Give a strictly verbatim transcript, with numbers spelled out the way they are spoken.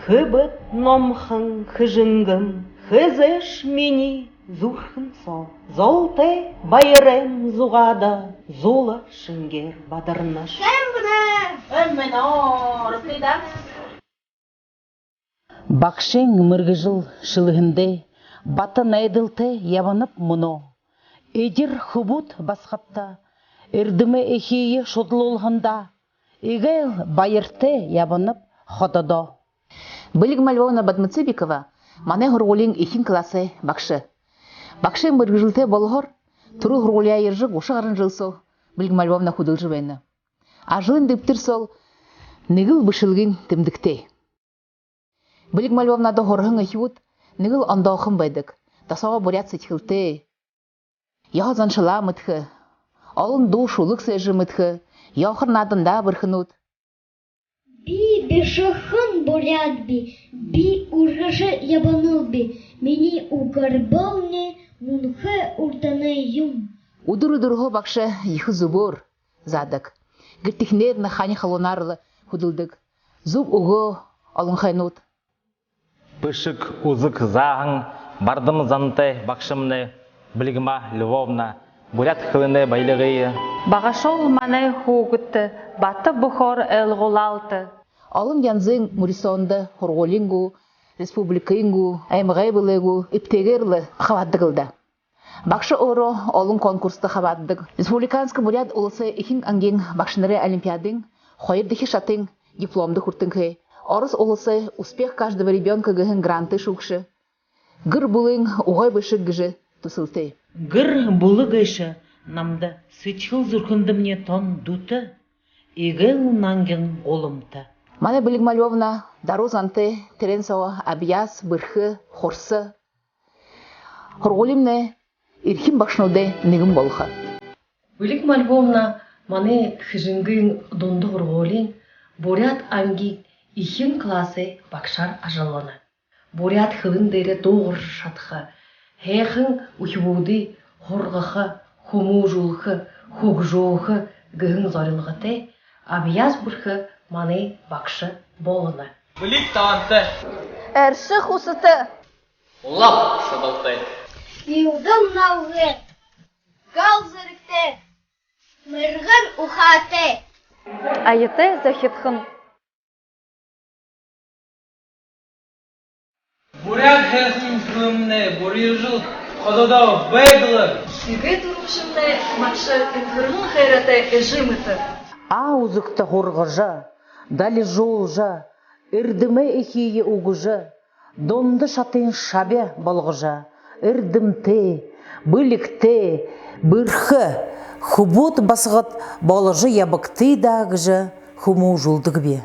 Хэбэд номхон Хэжэнгэм, хэзээш минии зүрхэн соо. Золтой баярайм зугаада, зула шэнгеэр бадарнаш. Эмнэ, эмнэ, русида. Багшын мэргэжэл шэлэһэндээ бата найдалтай ябанаб мүнөө. Эдир хүбүүд басагадта эрдэмэй эхиие шудалуулһандаа эгээл баяртай ябанаб хододоо. Бэлигма Львовна Бадмацыбикова манай һургуулиин эхин классай багша. Багшын мэргэжэлтэй болоһоор түрэл һургуулияа ерэжэ гуша гаран жэл соо Бэлигма Львовна хүдэлжэ байна. Ажалай дэбтэр соол нэгэл бэшэлгын тэмдэгтэй. Бэлигма Львовнада һураһан үхибүүд нэгэл ондоохон байдаг. Досоогоо буряад сэдьхэлтэй. Ёһо заншалаа мэдэхэ, олон дуу шүлэг сээжэ мэдэхэ, ёохор наадандаа бэрхэнүүд. Би бишыхан буряадби, би үргэжэ ябанаб, минии үгэрбэлни мүнхэ урданай юм. Үдэр үдэрһөө багша ехэ зүбөөр заадаг. Гэртэхинээрнь хани халуунаар лэ хүдэлдэг. Зүб үгөө олонхойнууд. Бэшэг үзэг зааһан бардам зантай багшамнай Бэлигма Львовна буряад хэлэнэй баялигые багашуул манай хүүгэдтэ бата бүхөөр ойлгуулаалта. Олон янзын мүрысөөндэ һургуулиин гү, республикын гү, аймагай бэлэй гү, эбтэйгээр лэ хабаададаг лэ даа. Багша өөрөө олон конкурста хабаададаг. Республиканска Буряад Уласай эхин ангиин багшанарай олимпиадын хоёрдохи шатын дипломдо хүртэнхэй. Ород Уласай «Успех каждого ребёнка» гэһэн гранты шүүгшэ. Гэр бүлын угай бэшэг гэжэ түсэлтэй. Гэр бүлэ гээшэ намда сэдьхэл зүрхэндэмни тон дүтэ, эгээл нангин гуламта. Манай Бэлигма Львовна даруу зантай, тэрээн соогоо абьяас, бэрхэ, хурса. Һургуулимнай эрхим багшанарай нэгэн болохо. Бэлигма Львовна манай Хэжэнгын дунда һургуулиин буряад ангиин эхин классай багшаар ажаллана. Буряад хэлэн дээрээ дуугаржа шадаха, һайхан үхибүүдые һургаха, хүмүүжүүлхэ, хүгжөөхэ гэһэн зорилготой, абьяас бэрхэ манай багша болоно. Бэлиг талаантай. Эршэ хүсэтэй. Лаб шадалтай. Сэлгэн налгай. Гал зэрэгтэй. Мэргэн ухаатай. Аятай зохидхон. Буряад һайхан хэлэмнай буряажал хододоо байдалаар. Эгээ түрүүшымнай багша энхэрхэн хайратай эжы мэтэ. А үзэгтэ һургажа, далижуулжа, эрдэмэй эхиие үгэжэ, дунда шатын шаби болгожо, эрдэмтэй, бэлигтэй, бэрхэ хүбүүд басагад боложо ябагты даа гэжэ хүмүүжүүлдэгби.